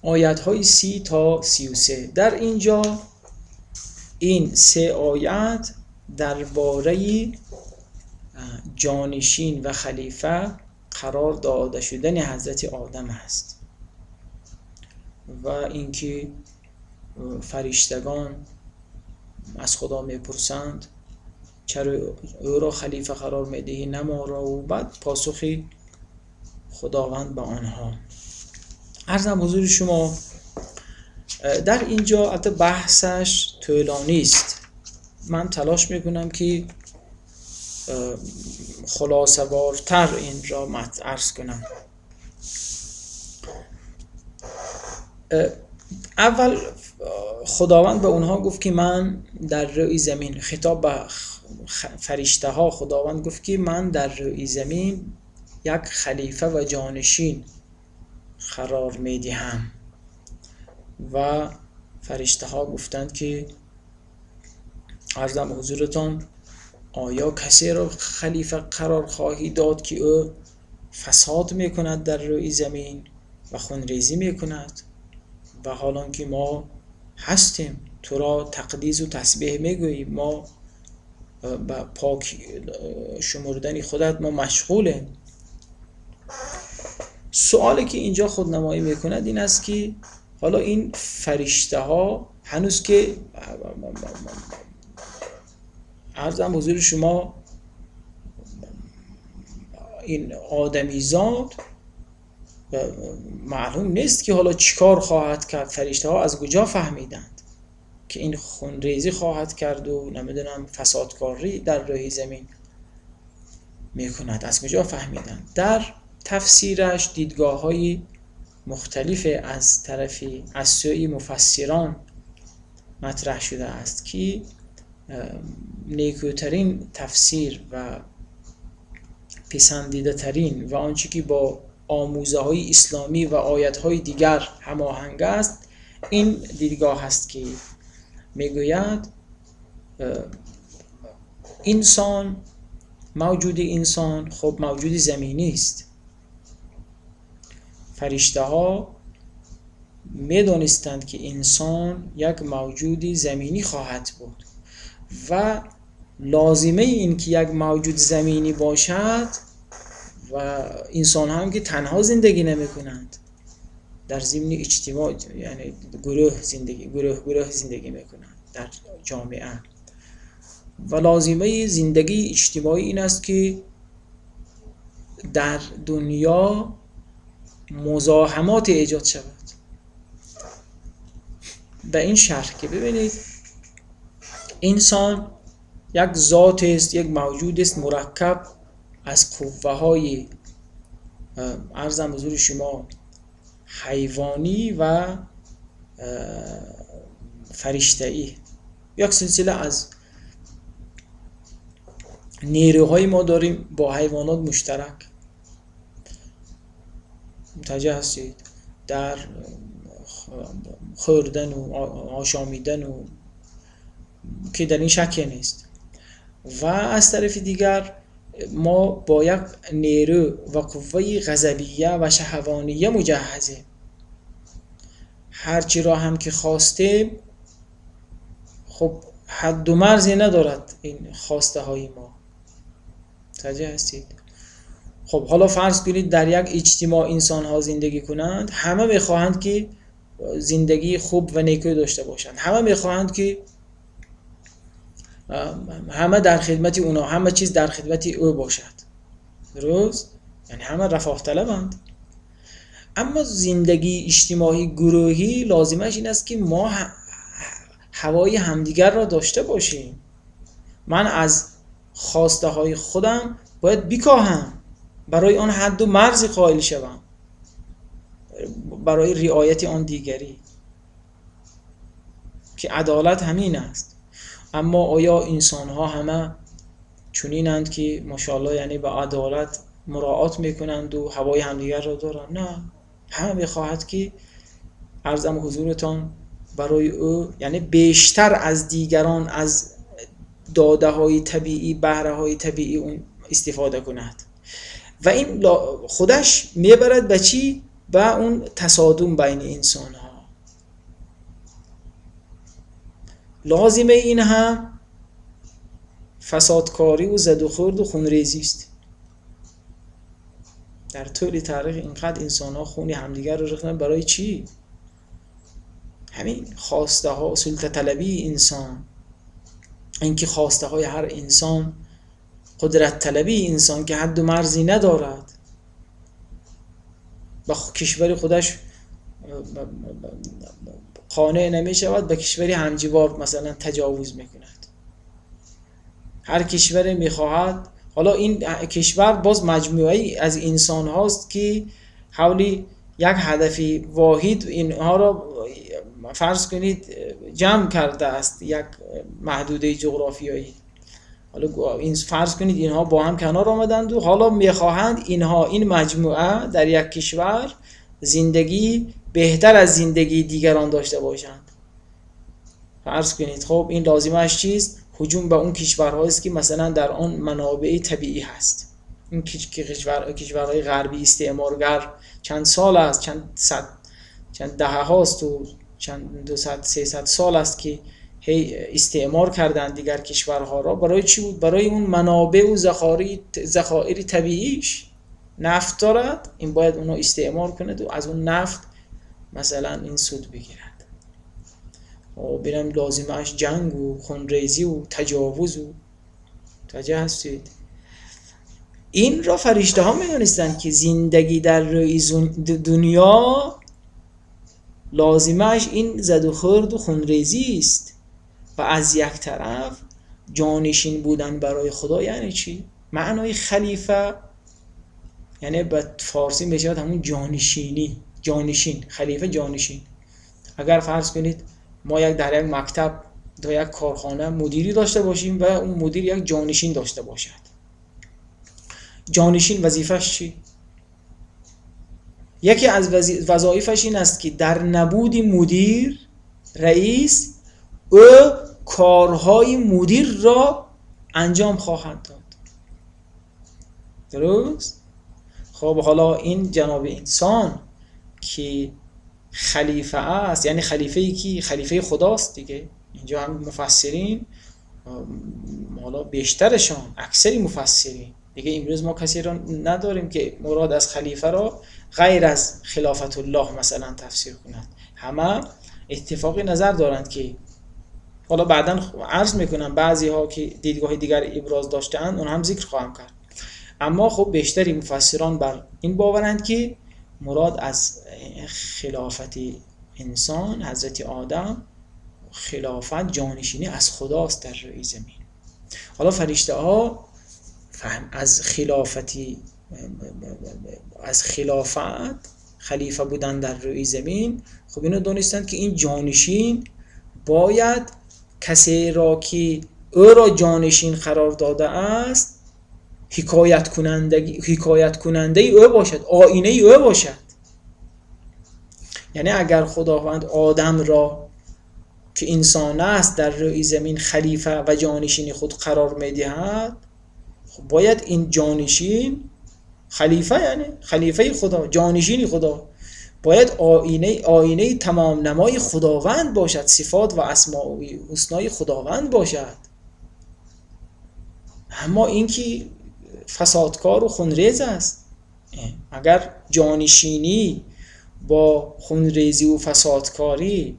آیت های 30 تا 33. در اینجا این سه آیت درباره جانشین و خلیفه قرار داده شدن حضرت آدم است و اینکه فرشتگان از خدا میپرسند چرا او را خلیفه قرار میدهی نه ما را، و بعد پاسخی خداوند به آنها. عرضم حضور شما در اینجا البته بحثش طولانی است، من تلاش میکنم که خلاصه وارتر این را عرض کنم. اول خداوند به اونها گفت که من در روی زمین، خطاب به فرشته ها خداوند گفت که من در روی زمین یک خلیفه و جانشین قرار میدهم و فرشته ها گفتند که عرضم حضورتان آیا کسی را خلیفه قرار خواهی داد که او فساد میکند در روی زمین و خونریزی میکند و حالان که ما هستیم تو را تقدیس و تسبیح میگوییم، ما به پاک شمردن خودت ما مشغولیم. سوالی که اینجا خودنمایی میکند این است که حالا این فرشته ها هنوز که عرضم حضور شما این آدمیزاد معلوم نیست که حالا چیکار خواهد کرد، فرشته ها از کجا فهمیدند که این خونریزی خواهد کرد و نمیدونم فسادکاری در روی زمین میکند، از کجا فهمیدند؟ در تفسیرش دیدگاه های مختلف از طرفی از سوی مفسران مطرح شده است که نیکوترین تفسیر و پسندیده ترین و آنچه که با آموزه های اسلامی و آیت های دیگر هماهنگ است این دیدگاه است که میگوید انسان، موجود انسان خب موجود زمینی است. فرشته ها میدانستند که انسان یک موجود زمینی خواهد بود و لازمه این که یک موجود زمینی باشد و انسان هم که تنها زندگی نمی کنند، در ضمن اجتماع یعنی گروه زندگی، گروه زندگی می کنند در جامعه و لازمه زندگی اجتماعی این است که در دنیا مزاحمات ایجاد شود. به این شرح که ببینید انسان یک ذات است، یک موجود است مرکب از قوه های عرضم حضور شما حیوانی و فرشته‌ای، یک سلسله از نیروهای ما داریم با حیوانات مشترک. متوجه هستید؟ در خوردن و آشامیدن و که در این شکی نیست. و از طرف دیگر ما با یک نیرو و قوه غضبیه و شهوانیه مجهزیم، هرچی را هم که خواستیم خب حد و مرزی ندارد این خواسته های ما. متوجه هستید؟ خب حالا فرض کنید در یک اجتماع انسان ها زندگی کنند، همه میخواهند که زندگی خوب و نیکو داشته باشند، همه میخواهند که همه در خدمت اونا، همه چیز در خدمت او باشد، درست؟ یعنی همه رفاه طلبند. اما زندگی اجتماعی گروهی لازمش این است که ما هوای همدیگر را داشته باشیم. من از خواسته های خودم باید بکاهم، برای آن حد و مرزی قائل شوم، برای رعایت آن دیگری، که عدالت همین است. اما آیا انسان ها همه چنینند که ماشاءالله یعنی به عدالت مراعات میکنند و هوای همدیگر را دارند؟ نه، همه میخواهد که عرضم حضورتان برای او یعنی بیشتر از دیگران از داده های طبیعی، بهره های طبیعی اون استفاده کند و این خودش میبرد به چی؟ به اون تصادم بین انسان ها. لازمه این هم فسادکاری و زد و خورد و خونریزی است. در طول تاریخ اینقدر انسان ها خونی همدیگر رو ریختن برای چی؟ همین خواسته ها، سلطه طلبی انسان، اینکه خواسته های هر انسان، قدرت طلبی انسان که حد و مرزی ندارد، با کشور خودش قانع نمی شود، به کشوری همجوار مثلا تجاوز میکند. هر کشور میخواهد، حالا این کشور باز مجموعه از انسان هاست که حولی یک هدفی واحد اینها را فرض کنید جمع کرده است، یک محدوده جغرافیایی. حالا این فرض کنید اینها با هم کنار آمدند و حالا میخواهند اینها، این مجموعه در یک کشور زندگی بهتر از زندگی دیگران داشته باشند. فرض کنید خب این لازمش چیست؟ هجوم به اون کشورهایی است که مثلا در آن منابع طبیعی هست. این کشورهای غربی استعمارگر چند سال است، چند صد، چند دهه هاست و چند 200 300 سال است که هی استعمار کردن دیگر کشورها را. برای چی بود؟ برای اون منابع و ذخایر طبیعیش. نفت دارد، این باید اونو استعمار کند و از اون نفت مثلا این سود بگیرد. و برم لازمش جنگ و خونریزی و تجاوز و توجه هستید. این را فرشته ها میدونستند که زندگی در روی دنیا لازمش این زد و خورد و خونریزی است. و از یک طرف جانشین بودن برای خدا یعنی چی؟ معنای خلیفه یعنی به فارسی میشه همون جانشینی، جانشین، خلیفه جانشین. اگر فرض کنید ما یک در یک مکتب در یک کارخانه مدیری داشته باشیم و اون مدیر یک جانشین داشته باشد، جانشین وظیفه‌اش چی؟ یکی از وظایفش این است که در نبود مدیر، رئیس، او کارهای مدیر را انجام خواهد داد. درست؟ خب حالا این جناب انسان که خلیفه است، یعنی خلیفه کی؟ خلیفه خداست دیگه. اینجا هم مفسرین، حالا بیشترشان، اکثری مفسرین دیگه، امروز ما کسی را نداریم که مراد از خلیفه را غیر از خلافت الله مثلا تفسیر کند. همه اتفاقی نظر دارند که حالا بعدا عرض میکنم بعضی ها که دیدگاه دیگر ابراز داشتند اون هم ذکر خواهم کرد. اما خب بیشتری مفسران بر این باورند که مراد از خلافت انسان، حضرت آدم، خلافت جانشینی از خداست در روی زمین. حالا فرشته ها فهم از از خلافت، خلیفه بودن در روی زمین، خب اینو دونستند که این جانشین باید کسی را که او را جانشین قرار داده است حکایت کننده او باشد، آینه او باشد. یعنی اگر خداوند آدم را که انسان است در روی زمین خلیفه و جانشین خود قرار میدهد، خب باید این جانشین خلیفه، یعنی خلیفه خدا، جانشین خدا، باید آینه تمام نمای خداوند باشد، صفات و اسماء حسنای خداوند باشد. اما اینکه فسادکار و خونریز است، اگر جانشینی با خونریزی و فسادکاری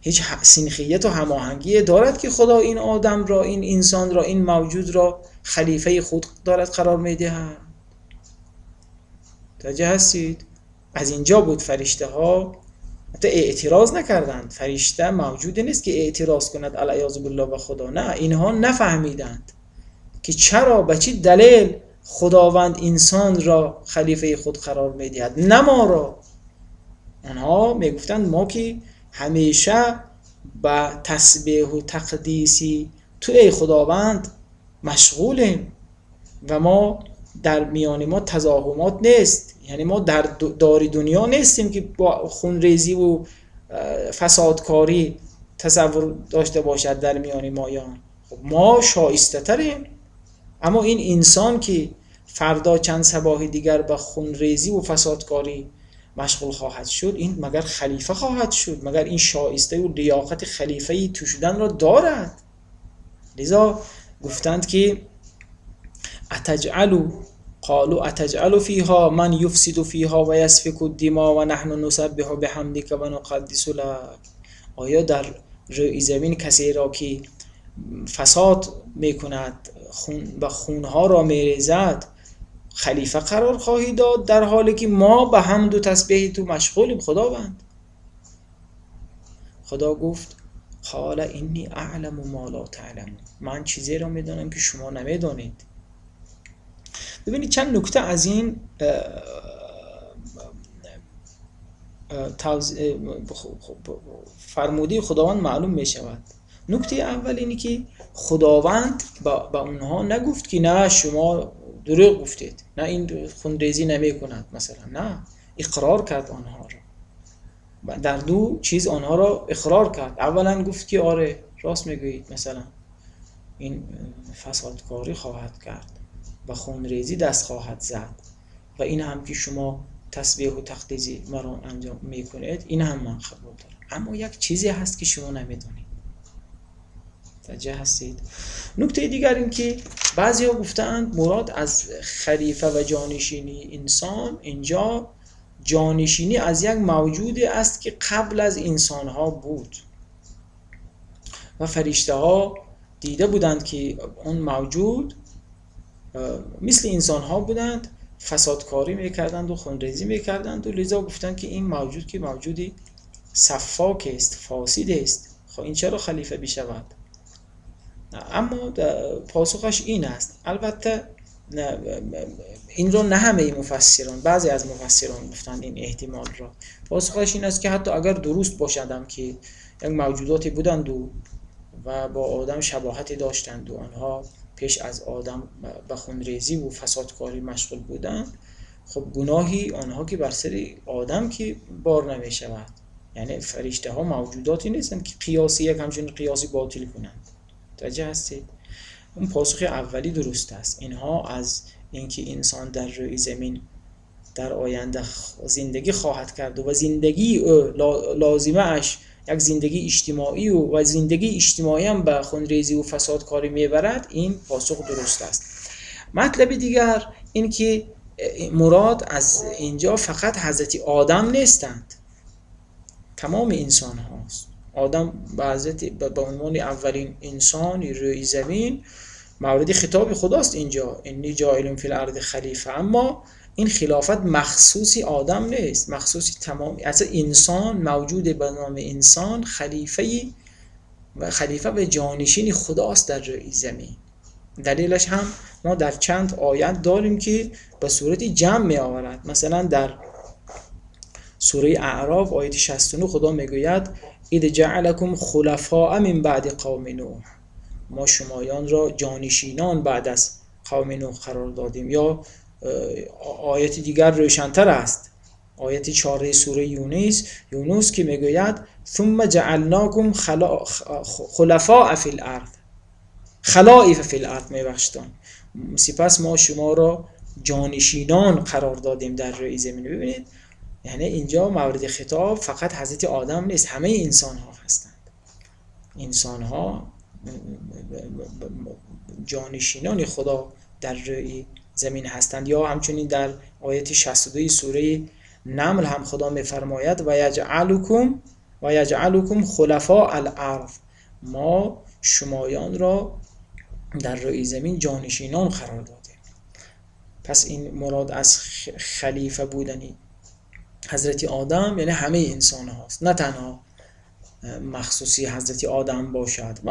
هیچ سنخیت و هماهنگی دارد که خدا این آدم را، این انسان را، این موجود را خلیفه خود دارد قرار میدهد؟ توجه هستید؟ از اینجا بود فرشته ها حتی اعتراض نکردند. فرشته موجود نیست که اعتراض کند العیاذ بالله به خدا، نه، اینها نفهمیدند که چرا، به چه دلیل خداوند انسان را خلیفه خود قرار میدهد، نه ما را. آنها میگفتند ما که همیشه به تسبیح و تقدیسی تو ای خداوند مشغولیم و ما در میان ما تزاحمات نیست، یعنی ما در دار دنیا نیستیم که با خونریزی و فسادکاری تصور داشته باشد در میان مایان. خب ما شایسته تریم، اما این انسان که فردا چند صباح دیگر به خونریزی و فسادکاری مشغول خواهد شد، این مگر خلیفه خواهد شد؟ مگر این شایسته و لیاقت خلیفه تو شدن را دارد؟ لذا گفتند که اتجعلوا قالوا اتجعل فیها من یفسد فیها و یسفک الدماء و نحن نسبح بحمدک و نقدس لک. آیا در روی زمین کسی را که فساد میکند و خونها را میریزد خلیفه قرار خواهی داد، در حالی که ما به حمد و تسبیح تو مشغولیم خداوند؟ خدا گفت قال انی اعلم ما لا تعلمون، من چیزی را میدانم که شما نمیدانید. ببینید چند نکته از این فرموده خداوند معلوم می شود. نکته اول اینه که خداوند به اونها نگفت که نه شما دروغ گفتید، نه این خونریزی نمی کند مثلا، نه، اقرار کرد آنها را. در دو چیز آنها را اقرار کرد. اولا گفت که آره راست میگویید، مثلا این فسادکاری خواهد کرد و خونریزی دست خواهد زد و این هم که شما تسبیح و تقدیس مرا انجام میکنید این هم من قبول دارم، اما یک چیزی هست که شما نمیدونید. متوجه هستید؟ نکته دیگر این که بعضی ها گفتند مراد از خلیفه و جانشینی انسان اینجا جانشینی از یک موجود است که قبل از انسان ها بود و فرشته ها دیده بودند که اون موجود مثل انسان ها بودند، فسادکاری میکردند و خونریزی میکردند و لذا گفتند که این موجود که موجودی صفاک است، فاسد است، خب این چرا خلیفه بشود؟ اما پاسخش این است. البته این را نه همه مفسران، بعضی از مفسران گفتند این احتمال را. پاسخش این است که حتی اگر درست باشدم که یک موجوداتی بودند و با آدم شباهتی داشتند و آنها پیش از آدم به خونریزی و فسادکاری مشغول بودند، خب گناهی آنها که بر سر آدم که بار نمی شود. یعنی فرشته ها موجوداتی نیستند که قیاسی یک همچین قیاسی باطل کنند. متوجه هستید؟ اون پاسخ اولی درست است. اینها از اینکه انسان در روی زمین در آینده زندگی خواهد کرد و زندگی او لازمه اش یک زندگی اجتماعی و زندگی اجتماعی هم به خونریزی و فسادکاری میبرد، این پاسخ درست است. مطلب دیگر این که مراد از اینجا فقط حضرت آدم نیستند، تمام انسان هاست. آدم به عنوان اولین انسان روی زمین مورد خطاب خداست اینجا، انی جاعل فی الارض خلیفه، اما این خلافت مخصوصی آدم نیست، مخصوصی تمام اصلا انسان موجود به نام انسان خلیفه و جانشین خداست در روی زمین. دلیلش هم ما در چند آیت داریم که به صورت جمع می آورد. مثلا در سوره اعراف آیت 69 خدا میگوید اذ جعلکم خلفاء من بعد قوم نوح، ما شمایان را جانشینان بعد از قوم نوح قرار دادیم. یا آیت دیگر روشن‌تر است، آیت 4 سوره یونس که میگوید ثم جعلناکم خلفاء فی الارض، خلائف فی الارض میبخشتان، سپس ما شما را جانشینان قرار دادیم در روی زمین. ببینید یعنی اینجا مورد خطاب فقط حضرت آدم نیست، همه انسان ها هستند. انسان ها جانشینان خدا در روی زمین هستند. یا همچنین در آیت 62 سوره نمل هم خدا میفرماید و یجعلکم خلفاء الارض، ما شمایان را در روی زمین جانشینان قرار دادیم. پس این مراد از خلیفه بودنی حضرت آدم یعنی همه انسان هاست، نه تنها مخصوصی حضرت آدم باشد.